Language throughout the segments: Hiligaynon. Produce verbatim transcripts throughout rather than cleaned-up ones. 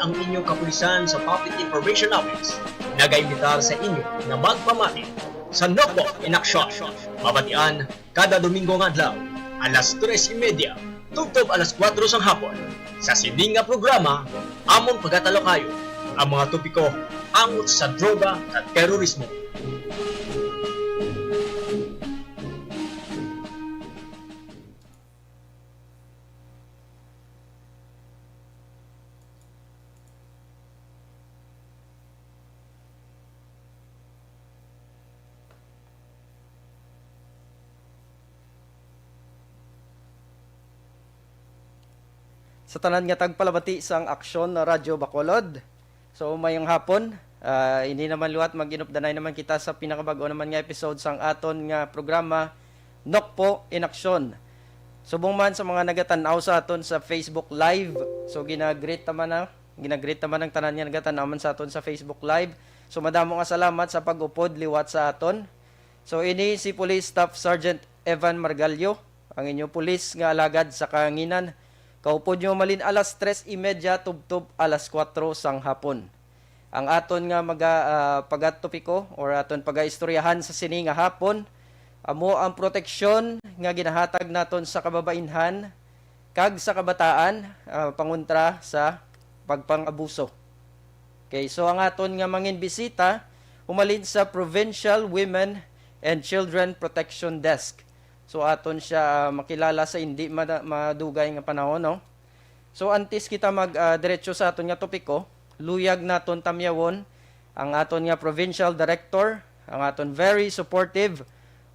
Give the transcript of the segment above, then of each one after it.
Ang inyong kapulisan sa Public Information Office nagaimbitar sa inyo nga magpamati sa Nokpo in Action. Mabatian kada Domingo nga adlaw, alas tres y media tubtob alas kuwatro sang hapon. Sa sini nga programa, amon pagatalukayon ang mga topiko angot sa droga kag terorismo. Sa tanan nga tagpalabati sang Aksyon Radyo Bacolod. So, mayong hapon. Ah, ini naman liwat, mag-inupdanay naman kita sa pinakabag-o naman nga episode sang aton nga programa, Nokpo in Aksyon. Subong man sa mga nagatan-aw sa aton sa Facebook Live. So, ginagreet naman na, ginagreet naman ang tanan nga nagatan-aw man sa aton sa Facebook Live. So, madamo nga salamat sa pag-upod liwat sa aton. So, ini si Police Staff Sergeant Evan Margallo, ang inyo pulis nga alagad sa kahanginan. Kaupod nyo malin alas tres y media tubtob alas kuwatro sang hapon. Ang aton nga maga, ah, pagatopiko or aton pagaistoryahan sa sini nga hapon, amo ang proteksyon nga ginahatag naton sa kababainhan kag sa kabataan, ah, pangontra sa pagpang-abuso. Okay, so ang aton nga manginbisita umalin sa Provincial Women and Children Protection Desk. So aton siya, ah, makilala sa hindi mada-, madugay nga panahon, no? So antes kita mag, ah, diretso sa aton nga topiko, luyag naton tamyawon ang aton nga provincial director, ang aton very supportive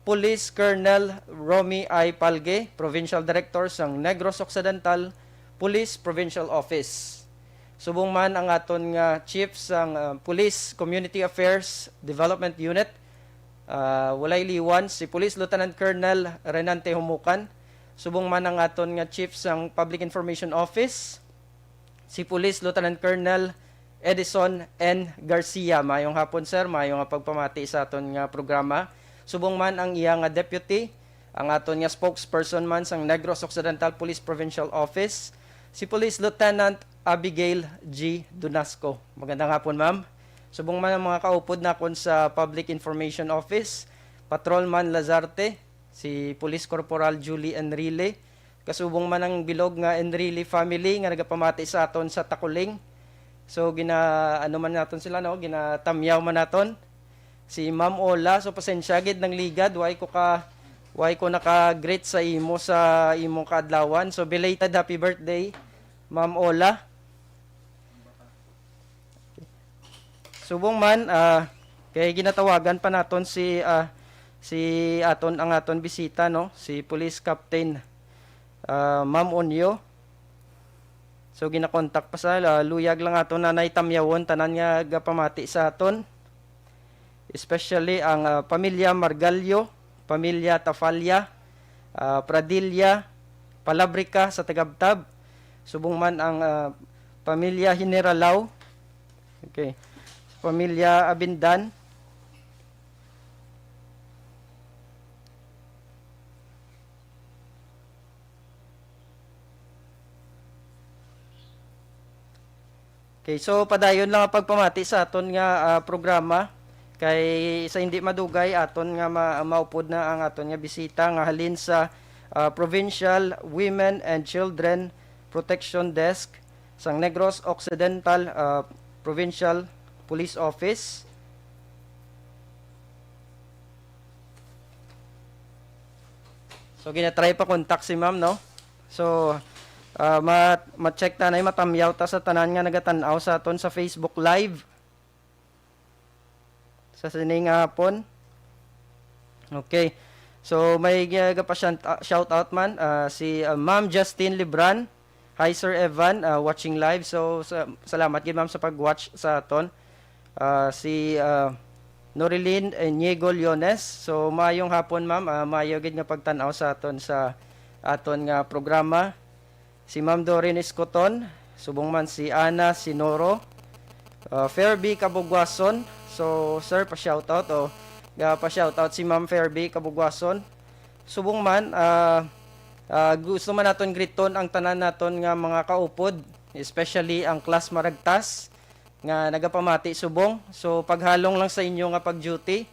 Police Colonel Romy I. Palge, Provincial Director sang Negros Occidental Police Provincial Office. Subong man ang aton nga Chief sang, ah, Police Community Affairs Development Unit, ah, walay liwan, si Police Lieutenant Colonel Renante Humukan. Subong man ang aton nga Chief sang Public Information Office, si Police Lieutenant Colonel Edison N. Garcia. Mayong hapon, sir. Mayo nga pagpamati sa aton nga programa. Subong man ang iya nga deputy, ang aton nga spokesperson man sang Negros Occidental Police Provincial Office, si Police Lieutenant Abigail G. Dunasco. Magandang hapon, ma'am. Subong man ang mga kaupod nakon sa Public Information Office, Patrolman Lazarte, si Police Corporal Julie Enrile, kasubong man ang bilog nga Enrile family nga nagapamati sa aton sa Takuling. So, gina-, ano man naton sila, no? Ginatamyaw man naton. Si Ma'am Ola, so pasensya gid nang ligad, why ko ka, why ko naka-greet sa imo sa imong kaadlawan. So, belated happy birthday, Ma'am Ola. Subong man, ah, kay ginatawagan pa naton si, ah, si aton, ang aton bisita, no, si Police Captain, ah, Ma'am Onyo. So, ginakontak pa sa, ah, luyag lang aton na naitamyawon tanan nga gapamati sa aton, especially ang, ah, pamilya Margallo, pamilya Tafalla, ah, Pradilla, Palabrica sa Tagabtab, subong man ang, ah, pamilya Generalao, okay, sa pamilya Abindan. Okay, so padayon lang ang pagpamati sa aton nga, ah, programa. Kay sa hindi madugay, aton nga ma-, maupod na ang aton nga bisita nga halin sa, ah, Provincial Women and Children Protection Desk sang Negros Occidental, ah, Provincial Police Office. So, ginatry pa contact si ma'am, no? So, ah, ma-, ma-check ta na, matamyaw ta sa tanan nga nagatan-aw sa aton sa Facebook Live sa sining hapon. Okay. So, may, ah, gapa-, shout, ah, shout out man, ah, si, ah, Ma'am Justine Libran. Hi, Sir Evan, ah, watching live. So, sa-, salamat gid, ma'am, sa pag-watch sa aton. Ah, si, ah, Norilyn Inigo Leones. So, maayong hapon, ma'am. Ah, maayo gid nga pagtan-aw sa aton, sa aton nga programa. Si Ma'am Doreen Escoton, subong man si Ana Sinoro, ah, Fairby Kabugwason. So, sir, pa-shoutout, o, ga-pa-shoutout si Ma'am Fairby Kabugwason. Subong man, ah, ah, gusto man naton griton ang tanan naton nga mga kaupod especially ang Class Maragtas nga nagapamati subong. So, paghalong lang sa inyo nga pag-duty.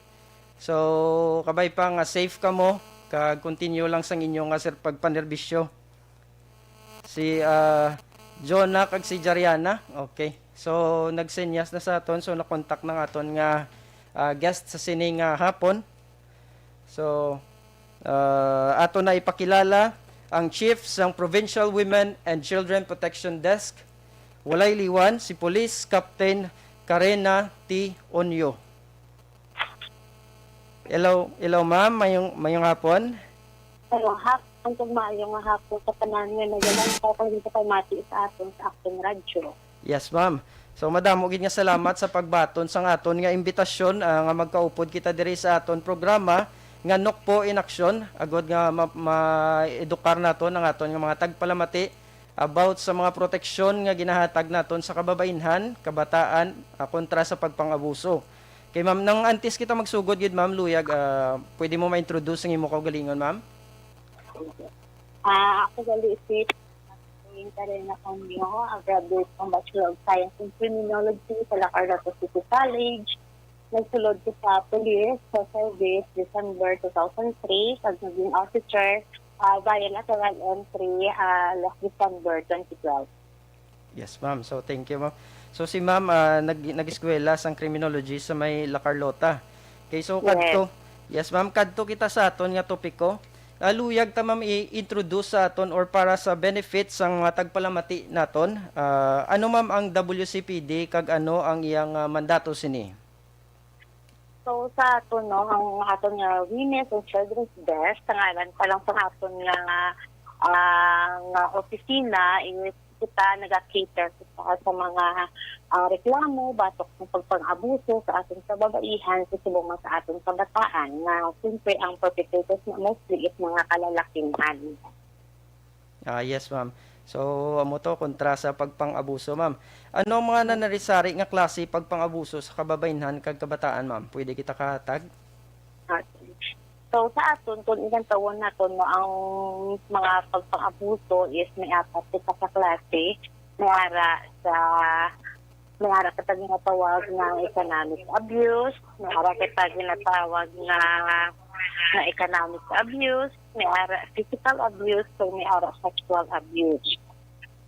So, kabay pa nga safe kamo, kag continue lang sang inyo nga, sir, pagpanerbisyo. Si, ah, Jonah kag si Jariana. Okay. So, nagsenyas na sa aton. So, nakontak na nga aton nga, ah, guest sa sini nga hapon. So, ah, ato na ipakilala ang chief sang Provincial Women and Children Protection Desk, Walay Liwan, si Police Captain Karena T. Onyo. Hello, hello, ma'am. Mayong, mayong hapon. Hello, hapon, kag maayo nga hapon sa tanan nga nagalantaw kag nagapamati sa aton sa Action Radio. Yes, ma'am. So, madamo gid nga salamat sa pagbaton sang aton nga imbitasyon, ah, nga magkaupod kita diri sa aton programa nga Nokpo in Action, agod nga ma-, ma-edukar naton ang aton nga mga tagpalamati about sa mga proteksyon nga ginahatag naton sa kababainhan, kabataan, ah, kontra sa pagpang-abuso. Kay ma'am, nang antes kita magsugod gid, ma'am, luyag, ah, pwede mo ma-introduce ang imo kaugalingon, ma'am? Ah, ako gali si Karena Onyo, a graduate sang Bachelor of Science in Criminology sa La Carlota City College. Nagsulod ko sa police sa service December two thousand three, kag naging officer, ah, via lateral entry, ah, last December twenty twelve. Yes, ma'am. So, thank you, ma'am. So, si ma'am, ah, nag-, nag-eskwela sang criminology sa may La Carlota. Okay, so, Yes. kadto, yes, ma'am, kadto kita sa aton nga topiko. Ah, luyag ta, ma'am, i-introduce sa aton or para sa benefit sang mga tagpalamati naton. Ah, ano, ma'am, ang W C P D kag ano ang iyang, ah, mandato sini? So, sa aton, no, ang aton nga Women's and Children's Desk, sa ngalan pa lang sa aton nga, ah, nga opisina, is kita naga-cater sa, sa mga, ah, reklamo batok sa pagpang-abuso sa aton kababaihan, sa subong man sa aton kabataan, nga siyempre ang perpetrators na mostly is mga kalalakihan. Ah, yes, ma'am. So, amo to, kontra sa pagpang-abuso, ma'am. Ano ang mga nanari-sari nga klase pagpang-abuso sa kababainhan kag kabataan, ma'am? Pwede kita kahatag? Okay. So, sa aton, kung igantawon naton, no, ang mga pagpang-abuso is may apat kita ka klase. May ara sa, may ara kita ginatawag nga economic abuse, may ara kita ginatawag nga, nga economic abuse, may ara physical abuse, so may ara sexual abuse.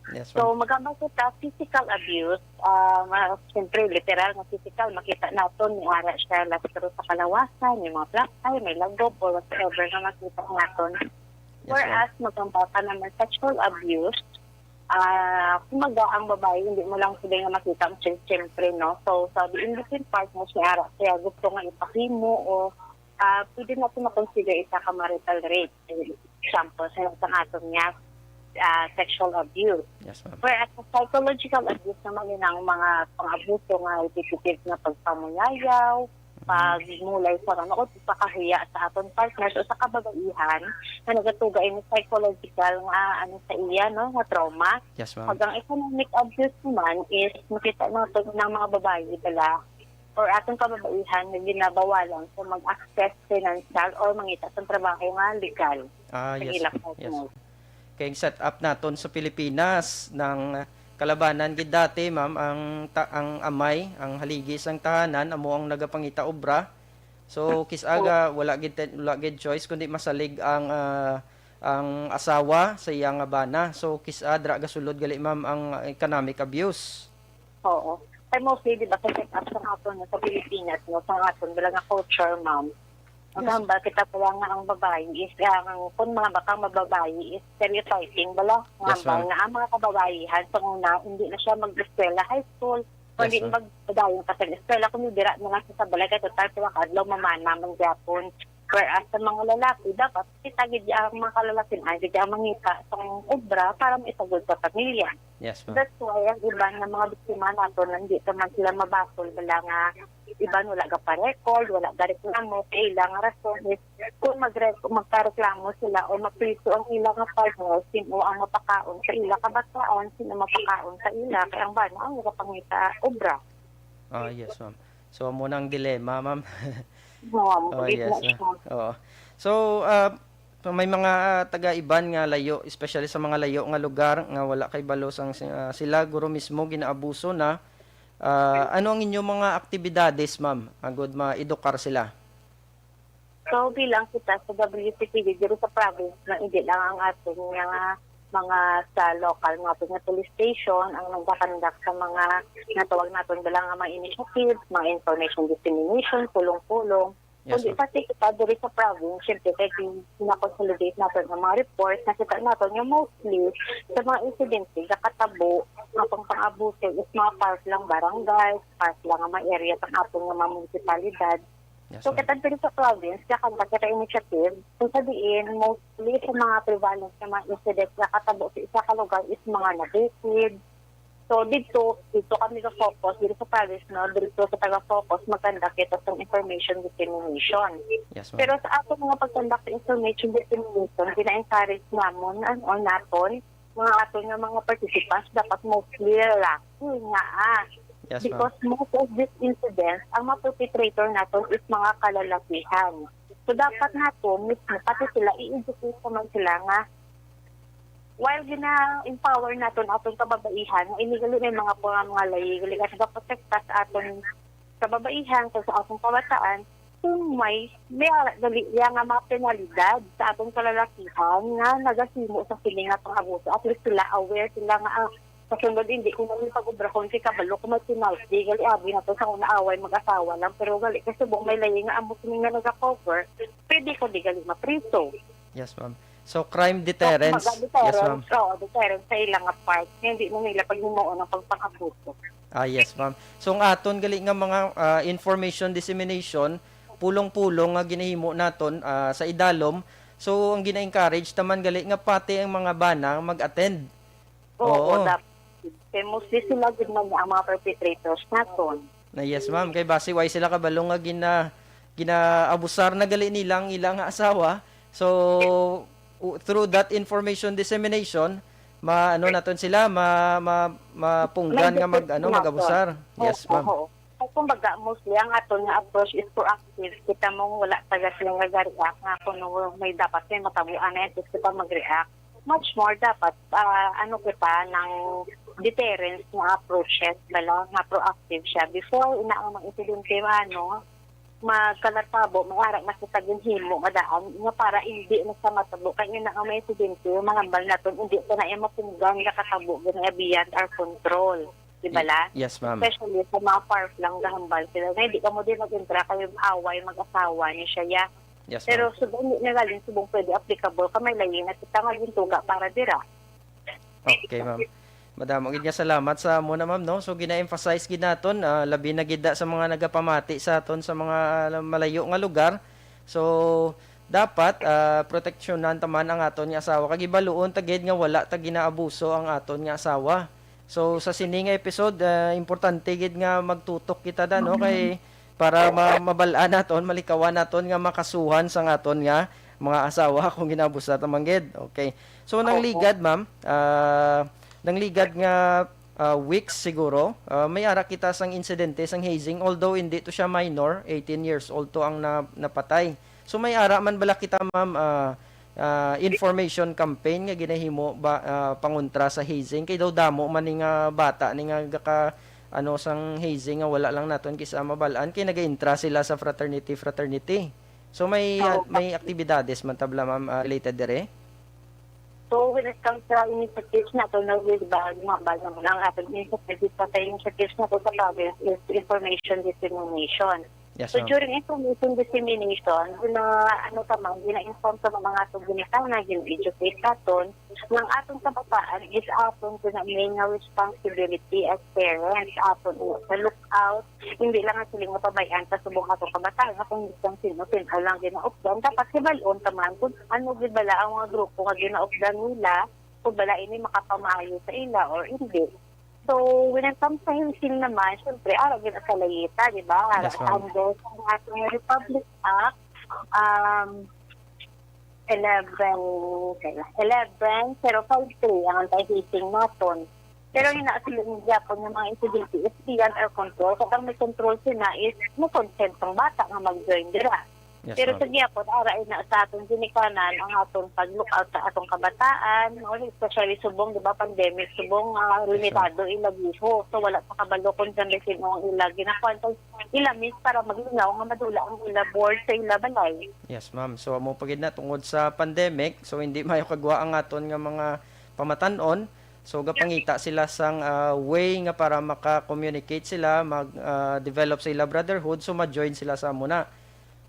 Yes, So, ma'am. magamba kita physical abuse, ah, ma-, siyempre, literal nga physical, makita naton, may ara siya lastro sa kalawasan, may mga black eye, may lagop, or whatever nga makita naton. Yes, ma'am. Whereas, magamba ka naman sexual abuse, ah, kumbaga, ang babae, hindi mo lang sila nga makita ang siyem-, siyempre, no? So, sa in between partners, may ara siya gusto nga ipahimo o, ah, pwede natin ma-consider isa ka marital rape. Example, sa, sa aton nga, ah, sexual abuse. Yes, ma'am. Whereas, sa psychological abuse naman, yun ang mga pang-abuso nga repetitive nga pagpamuyayaw, Mm. pagmulay sa ano, o pagpakahuya sa aton partners o sa kababaihan nga nagatuga ini psychological nga, ano, sa iya, no, nga trauma. Yes, ma'am. Pag ang economic abuse naman is makita naton ng mga babae bala or atong kababaihan nga ginabawalan sa mag-access financial or mangita sa trabaho nga legal. Ah, Sa yes, ilang ma'am. Yes, partner. Kay set up naton sa Pilipinas ng kalabanan gid dati, ma'am, ang ta-, ang amay, ang haligi sang tahanan, amo ang nagapangita obra. So, kis-a ga, wala gid te-, wala gid choice kundi masalig ang, ah, ang asawa sa iya nga bana. So, kis-a dira gasulod gali, ma'am, ang economic abuse. Oo. Kay mostly, di ba, sa set up sa aton sa Pilipinas, no, sa aton bala nga culture, ma'am, Yes. maghambal kita pala nga ang babae is, ang, kung mga bakang mababayi is stereotyping bala. Yes, Hambal ma'am. nga ang mga kababaihan sa una, hindi na siya mag-eskwela high school, o Yes, hindi ma'am. magpadayon pa sa eskwela, kundi dira na lang sa balay, kay total, pila ka adlaw, mamana man gyapon. Whereas sa mga lalaki, dapat kita gid ang mga kalalakin-an gid ang mangita sang obra para maisagod sa pamilya. Yes, ma'am. That's why ang iban nga mga biktima naton, hindi pa man sila mabasol, bala nga iban wala ga pa-record, wala ga reklamo, kay ila nga rason is kung magre-, magpareklamo sila o mapriso ang ila nga partner, sino ang mapakaon sa ila kabataan, sino mapakaon sa ila, kay ang bana ang nagapangita obra. Ah, yes, ma'am. So, amo na ang dilema, ma'am. Oo, Oh, yes, ma'am. siya. Oo. So, ah, So, may mga, ah, taga-iban nga layo, especially sa mga layo nga lugar nga wala kay balo sang si-, ah, sila guro mismo ginaabuso na. Ah, ano ang inyong mga aktibidades, ma'am, agud maedukar sila? So, bilang kita sa W C P D diri sa province, na hindi lang ang aton nga mga sa local nga aton nga police station ang nagkakandak sa mga natawag naton bala nga mga initiatives, mga information dissemination, pulong-pulong. Yes, kundi ma'am. Pati kita diri sa province, syempre, kay gina-consolidate naton ang mga report, nakita naton nga mostly sa mga insidente, nakatabo nga pang pang-abuso is mga part lang barangay, part lang nga mga area sa aton nga mga munisipalidad. Yes, So, ma'am. Kita diri sa province, kaya kanta kita initiative, kung sa diin, mostly sa mga prevalent nga mga incident nga katabo sa isa ka lugar is mga nabukid. So, dito, dito kami ga-focus, dito sa province, no, dito sa taga-focus, magkanda kita sa information dissemination. Yes, ma'am. Pero sa ato mga pagkanda sa information dissemination, gina-encourage namon, ano, naton, mga aton nga mga participants, dapat mostly lalaki nga, ah. Yes, ma'am. Because most of these incidents, ang mga perpetrator naton is mga kalalakihan. So, dapat naton mismo, pati sila, i-educate naman sila nga, while gina-empower naton aton kababaihan, nga ini gali may mga, mga, mga layi, gali nga nagaprotekta sa aton kababaihan, sa, sa aton kabataan, kung may, may ara gali iya nga mga penalidad sa aton kalalakihan nga nagahimo sa sini nga pang-abuso. At least sila aware sila nga, ah, sa sunod hindi ko na pag-ubrahon kay kabalo ko may penalty. Gali abi na to sa una away mag-asawa lang. Pero gali kasi subong may layi nga amo sini nga nagacover, pwede ko di gali mapriso. Yes, ma'am. So, crime So, deterrence. Kumbaga, Yes, ma'am. deterrence, oo, deterrence sa ilang nga part. Nga hindi na nila paghimuon ang pagpang-abuso. Ah, yes, ma'am. So, ang aton gali nga mga, ah, information dissemination, pulong-pulong nga ginahimo naton, ah, sa idalom. So, ang gina-encourage taman gali nga pati ang mga bana mag-attend. Oo, Oo. dapat. Kay mostly sila gid man ang mga perpetrators naton. Na, yes, ma'am. Kay basi way sila kabalo nga gina-, ginaabusar na gali nila ang ilang asawa. So, u-, through that information dissemination, ma-, ano naton sila, ma-, ma-, mapunggan May nga mag-, ano, defense mag-abusar. Yes, Oo, ma'am. oo. At kumbaga, mostly ang aton nga approach is proactive. Kita mo, wala taga sila nga gariak nga kung may dapat may matabuan na, at least kita mag-react. Much more dapat, ah, ano kita, ng deterrence nga approaches, bala, nga proactive siya. Before, ina ang mga insidente, ano, magkalatabo, may ara na kita ginhimo nga daan, nga para hindi na sa matabo. Kaya ina ang mga insidente, manambal naton, hindi ka na iya mapunggan, nga katabo, nga beyond our control. Di ba, Y-, la? yes, ma'am. Especially sa mga far-flung gahambal sila. Nga hindi ka mo din mag-intra kayo away, mag-asawa niya siya, ya. Yes, Pero ma'am. subong, hindi na galing, subong pwede applicable ka, may layi na kita nga gintuga para dira. Okay, ma'am. Madamo gid nga salamat sa amo na, ma'am, no? So, gina-emphasize gid naton, ah, labi na gid da sa mga nagapamati sa aton sa mga malayo nga lugar. So, dapat, ah, proteksyonan ta man ang aton nga asawa. Kag ibaluon ta gid nga wala ta ginaabuso ang aton nga asawa. So, sa sini nga episode, ah, importante gid nga magtutok kita da, no? Kay para ma-, mabal-an naton, malikawan naton nga makasuhan sang aton nga mga asawa kung ginabusa ta man gid. Okay. So, nang Oo. ligad, ma'am, ah, nang ligad nga, ah, weeks siguro, ah, may ara kita sang insidente sang hazing, although hindi to siya minor, eighteen years old to ang na-, napatay. So, may ara man bala kita, ma'am, ah, ah, information campaign nga ginahimo ba, ah, pangontra sa hazing? Kay daw damo man ni nga bata ni nga gaka-, ano, sang hazing nga wala lang naton kisa mabal-an kay nagaintra sila sa fraternity, fraternity. So, may, ah, Oo. may aktibidades man tabla, ma'am, ah, related dire? So, when it comes sa initiatives nato, no, with ba, mabal naman ang ating initiatives, sa initiatives nato sa province is information dissemination. Yes, So, ma'am. during information dissemination, gina, ano ka man, gina-inform sa mga atong ginikanan, gina-educate naton, ng atong kabataan is aton gina main nga responsibility as parents, aton sa lookout, hindi lang ang siling mapabay-an sa subong atong kabataan, nga kung isang sino-sino lang ginaupdan, dapat hibalon ka man kung ano gid bala ang mga grupo nga ginaupdan nila, kung bala ini makapamaayo sa ila or hindi. So, when it comes sa hazing naman, syempre, ara gid sa layita, di ba? Ara Yes, ma'am. under sa ating Republic Act, um, eleven, kaya, eleven zero five three ang anti-hazing naton. Pero Yes, ma'am. hinaasiling gyapon nga mga insidente is beyond our control. Kag ang may control sina is may consent ang bata nga mag-join dira. Yes, Pero ma'am. sa gihapon, ara na sa aton ginikanan ang aton pag-look out sa atong kabataan, no? Especially subong, di ba, pandemic, subong, ah, Yes, ma'am. limitado ila giho. So, wala pa kabalo kung saan sino ang ila ginakuan. So, ila miss para maglingaw nga madula ang ila board sa ila balay. Yes, ma'am. So, amo pa gid na tungod sa pandemic, so hindi mayo kagwa ang aton nga mga pamatan-on. So, gapangita sila sang, ah, way nga para maka-communicate sila, mag, ah, develop sa ila brotherhood, so ma-join sila sa amo na.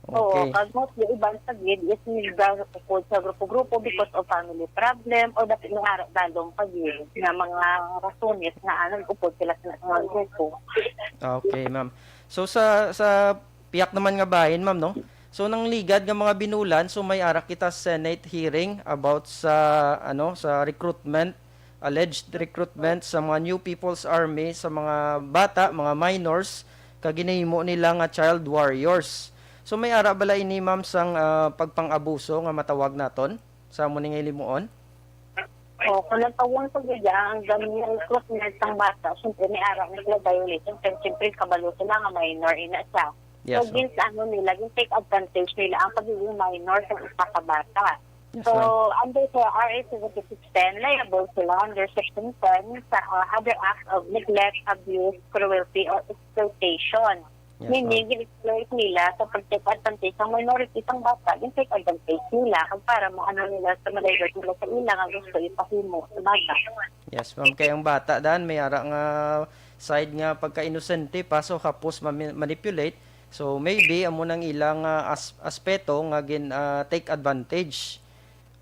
Oo, Okay. kag mostly iban sa gid is nagdaupod sa grupo-grupo because of family problem or dapat may ara dalom pa gid nga mga rasones nga, ah, nag-upod sila sa mga grupo. Okay, ma'am. So, sa, sa piyak naman nga bahin, ma'am, no? So, nang ligad nga mga binulan, so may ara kita Senate hearing about sa, ano, sa recruitment, alleged recruitment sa mga New People's Army, sa mga bata, mga minors, kag ginahimo nila nga child warriors. So, may ara bala ini, ma'am, sang, ah, pagpang-abuso nga matawag naton sa amo ni nga hilimuon? O, kung nagpawon sa gid ang gani recruitment sang bata, siyempre may ara na sila violation, kaya siyempre kabalo sila nga minor ina siya. Yes, So, ma'am. gins-, ano nila, gin-take advantage nila ang pagiging minor sa isa ka bata. Yes, So, ma'am. under sa R A seventy-six ten, liable sila under Section ten sa, uh, other act of neglect, abuse, cruelty, or exploitation. Yes, Meaning, ma'am. gin-exploit nila sa pag-take advantage ang minority sang bata, gin-take advantage nila kag para mo ano nila sa ma-divert nila sa ila nga gusto ipahimo sa bata. Yes, ma'am. Kay ang bata, dan, may ara nga side nga pagka-inosente pa, so hapos mami-, manipulate. So, maybe, amo nang ilang, ah, as-, aspeto nga gin, ah, take advantage.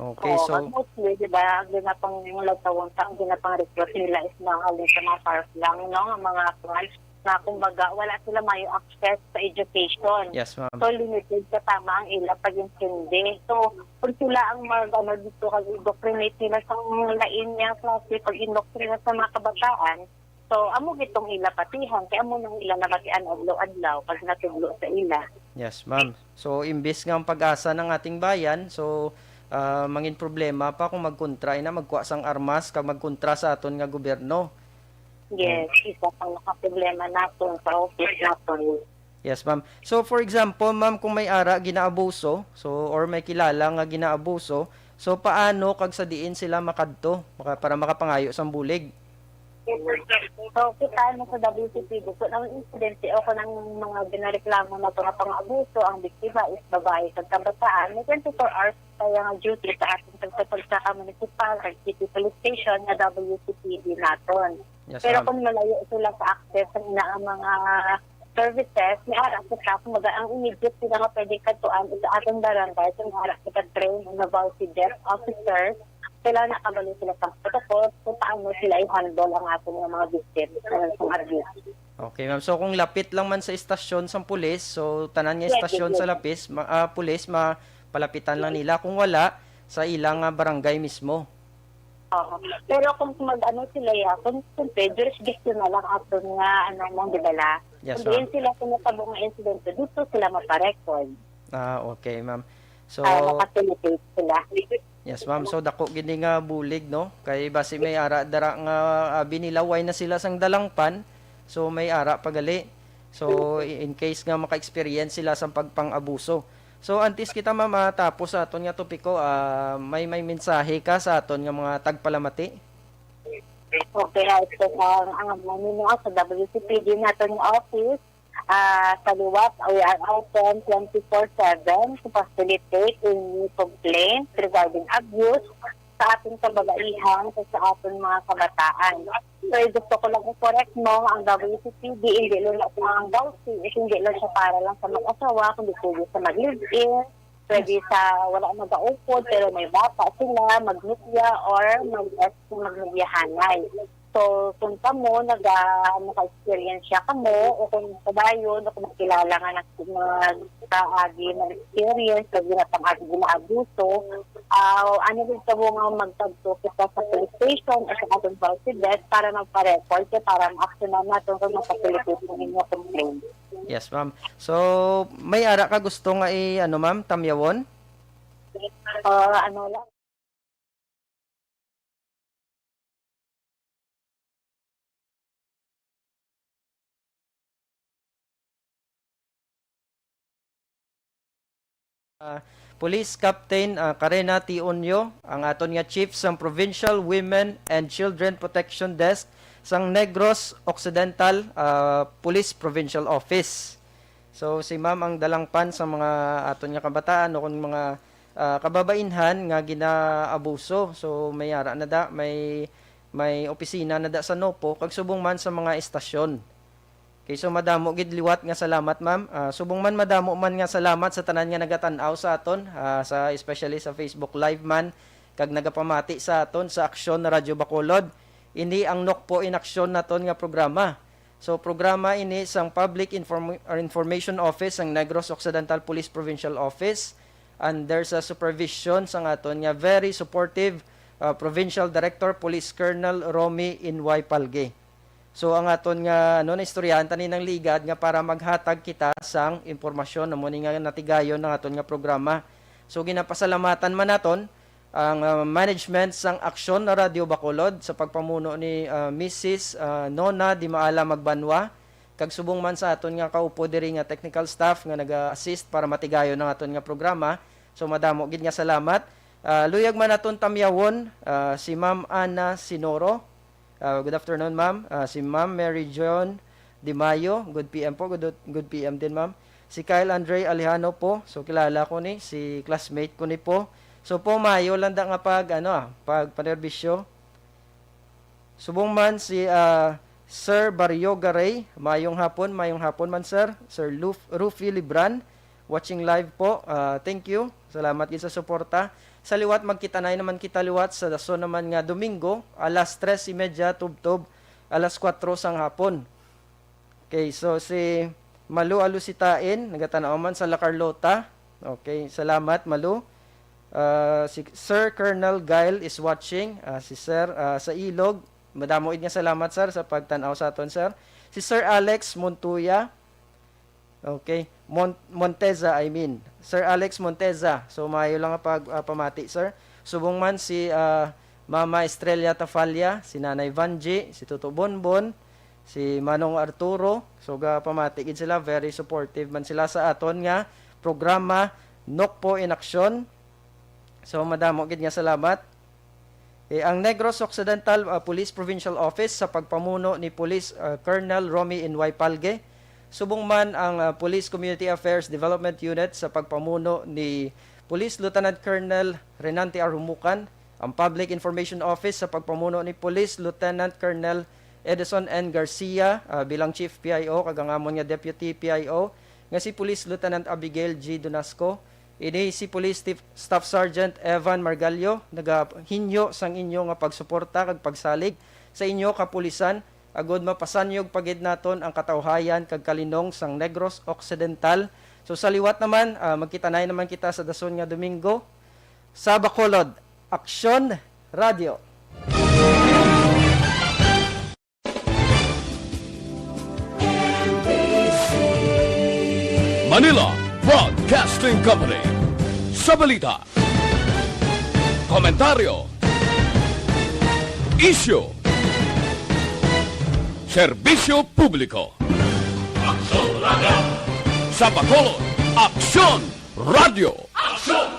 Okay, Oo, so kag mostly, di ba, ang ginapang-, yung lagtawon sa, ang ginapang-recruit nila is mga halin sa mga far-flung, no? Ang mga kwan, na kumbaga, wala sila mayo access sa education. Yes, ma'am. So, limited sa tama ang ila pag-intindi. So, kung sila ang mag, ano, dito kag indoctrinate nila sa lain niya klase pag-indoctrinate sa mga kabataan, so, amo gitong ila patihan, kay amo nang ila nabatian adlaw-adlaw pag natudlo sa ila. Yes, ma'am. So, imbis nga ang pag-asa ng ating bayan, so, ah, mangin problema pa kung magkontra ina, magkuha sang armas kag magkontra sa aton nga gobyerno. Yes, isa pang nakaproblema naton sa office naton. Yes, ma'am. So, for example, ma'am, kung may ara ginaabuso, so, or may kilala nga ginaabuso, so, paano kag sa diin sila makadto maka-, para makapangayo sang bulig? So, kita mo sa W C P D, kung ang insidente o kung ang mga ginareklamo na mga pang-abuso, ang biktima is babae kag kabataan, may twenty-four hours kaya nga duty sa ating tagsa-tagsa ka municipal kag city police station nga W C P D naton. Yes, Pero ma'am. kung malayo sila sa access sa ina nga mga services, may ara kita, kumbaga, ang immediate sila nga pwede kadtuan is sa aton barangay, kung may ara kita trained nga VAWC desk officers, sila nakabalo sila sa protocol kung paano sila i-handle ang aton nga mga victims sa, sa abuse. Okay, ma'am. So, kung lapit lang man sa istasyon sang pulis, so tanan nga Yes, istasyon yes, sa yes. lapis, ma-, ah, pulis, ma-, palapitan lang nila. Kung wala, sa ilang, ah, barangay mismo. Oo. Pero kung mag-ano sila, ya, kung, kung jurisdiction na lang aton nga, ano, mong gidala. Yes, Kung diin ma'am. sila kung natabo nga insidente, dito sila maparecord. Ah, okay, ma'am. So, Ah, ma-facilitate sila. Yes, ma'am. So, dako gid ni nga bulig, no? Kay basi may ara dara nga, ah, binilaway na sila sang dalangpan. So, may ara pa gali. So, i-, in case nga maka-experience sila sang pagpang-abuso. So, antes kita, ma'am, ah, tapos sa aton nga topiko, ah, may, may mensahe ka sa aton nga mga tagpalamati? Okay, ah, ito sa ang, ang, ano, no, sa W C P D naton nga office, ah, sa liwat, we are open twenty-four seven to facilitate any complaints regarding abuse sa aton kababaihan o sa aton mga kabataan. So, gusto ko lang i-correct mo nga ang W C P D, hindi lang sa ang VAWC, is hindi lang siya para lang sa mag-asawa, kundi pwede sa mag-live-in, pwede Yes. sa wala nagaupod, pero may bata sila, magnupya, or mag-, magnupyahanay. So, kung kamo, naga-, naka-experience siya kamo, o kung padayon, o kung magkilala nga nag-, nagkaagi, nag-experience, o ginapang-agi, ginaabuso, ah, ano gid kamo nga magkadto kita sa police station o sa aton VAWC desk para magpa-record, kay para ma-actionan naton kung magpa-police station ang inyo complaint. Yes, ma'am. So, may ara ka gusto nga i-, ano, ma'am, tamyawon? Ah, ano lang. Police Captain, ah, Karena T. Unyo, ang aton nga chief sang Provincial Women and Children Protection Desk sang Negros Occidental, ah, Police Provincial Office. So, si ma'am ang dalangpan sa mga aton nga kabataan o kung mga, ah, kababainhan nga ginaabuso. So, may ara na da, may, may opisina na da sa NOPO, kag subong man sa mga estasyon. Okay, so madamo gid liwat nga salamat, ma'am. Ah, subong man, madamo man nga salamat sa tanan nga nagatan-aw sa aton, ah, sa, especially sa Facebook Live man, kag nagapamati sa aton sa Aksyon Radyo Bacolod. Ini ang NOCPO in Action naton nga programa. So, programa ini sang Public Inform-, or Information Office sang Negros Occidental Police Provincial Office under sa supervision sang aton nga very supportive, ah, Provincial Director Police Colonel Romy Inway Palge. So, ang aton nga, ano, naistoryahan tani ng ligad nga para maghatag kita sang impormasyon, amo ni nga natigayon ng aton nga programa. So, ginapasalamatan man naton ang, ah, management sang Aksyon na Radyo Bacolod sa pagpamuno ni, ah, Missus, ah, Nona Dimaala Magbanwa, kag subong man sa aton nga kaupo diri nga technical staff nga naga-assist para matigayon ang aton nga programa. So, madamo gid nga salamat. Ah, luyag man naton tamyawon, ah, si Ma'am Ana Sinoro. Ah, good afternoon, ma'am. Ah, si Ma'am Mary John Di Mayo, good P M po. Good, good P M din, ma'am. Si Kyle Andre Alejano po. So, kilala ko ni, si classmate ko ni po. So po, maayo lang da nga pag, ano, ah, pagpanerbisyo. Subong man si, ah, Sir Barrio Garay, mayong hapon, mayong hapon man, sir. Sir Luf-, Rufi Libran, watching live po. Ah, thank you. Salamat gid sa suporta. Sa liwat, magkitanay naman kita liwat sa dason naman nga Domingo, alas tres y media tubtob alas kuwatro sang hapon. Okay, so si Malu Alusitain, nagatan-aw man sa La Carlota. Okay, salamat, Malu. Ah, si Sir Colonel Guile is watching. Ah, si Sir, ah, sa Ilog, madamo gid nga salamat, sir, sa pagtan-aw sa aton, sir. Si Sir Alex Montoya, okay, Mon-, Monteza, I mean. Sir Alex Monteza. So, maayo lang nga pag, ah, pamati, sir. Subong man si, ah, Mama Estrella Tafalla, si Nanay Vanji, si Tuto Bonbon, si Manong Arturo. So, gapamati gid sila. Very supportive man sila sa aton nga programa, NOCPO in Action. So, madamo gid nga salamat. Eh, ang Negros Occidental, ah, Police Provincial Office sa pagpamuno ni Police, ah, Colonel Romy Inway Palge, subong man ang, ah, Police Community Affairs Development Unit sa pagpamuno ni Police Lieutenant Colonel Renante R. Humukan, ang Public Information Office sa pagpamuno ni Police Lieutenant Colonel Edison N. Garcia, ah, bilang Chief P I O, kag ang amon nga Deputy P I O nga si Police Lieutenant Abigail G. Donasco, ini si Police Staff Sergeant Evan Margallo nagahinyo sang inyo nga pagsuporta kag pagsalig sa inyo kapulisan, agod mapasanyog pa gid naton ang katawhayan kag kalinong sang Negros Occidental. So, sa liwat naman, ah, magkitanay naman kita sa dason nga Domingo sa Bacolod. Aksyon Radio. Manila Broadcasting Company. Sa balita, komentaryo, isyu, serbisyo publiko. Aksyon Radio. Sa Bacolod, Aksyon Radio. Aksyon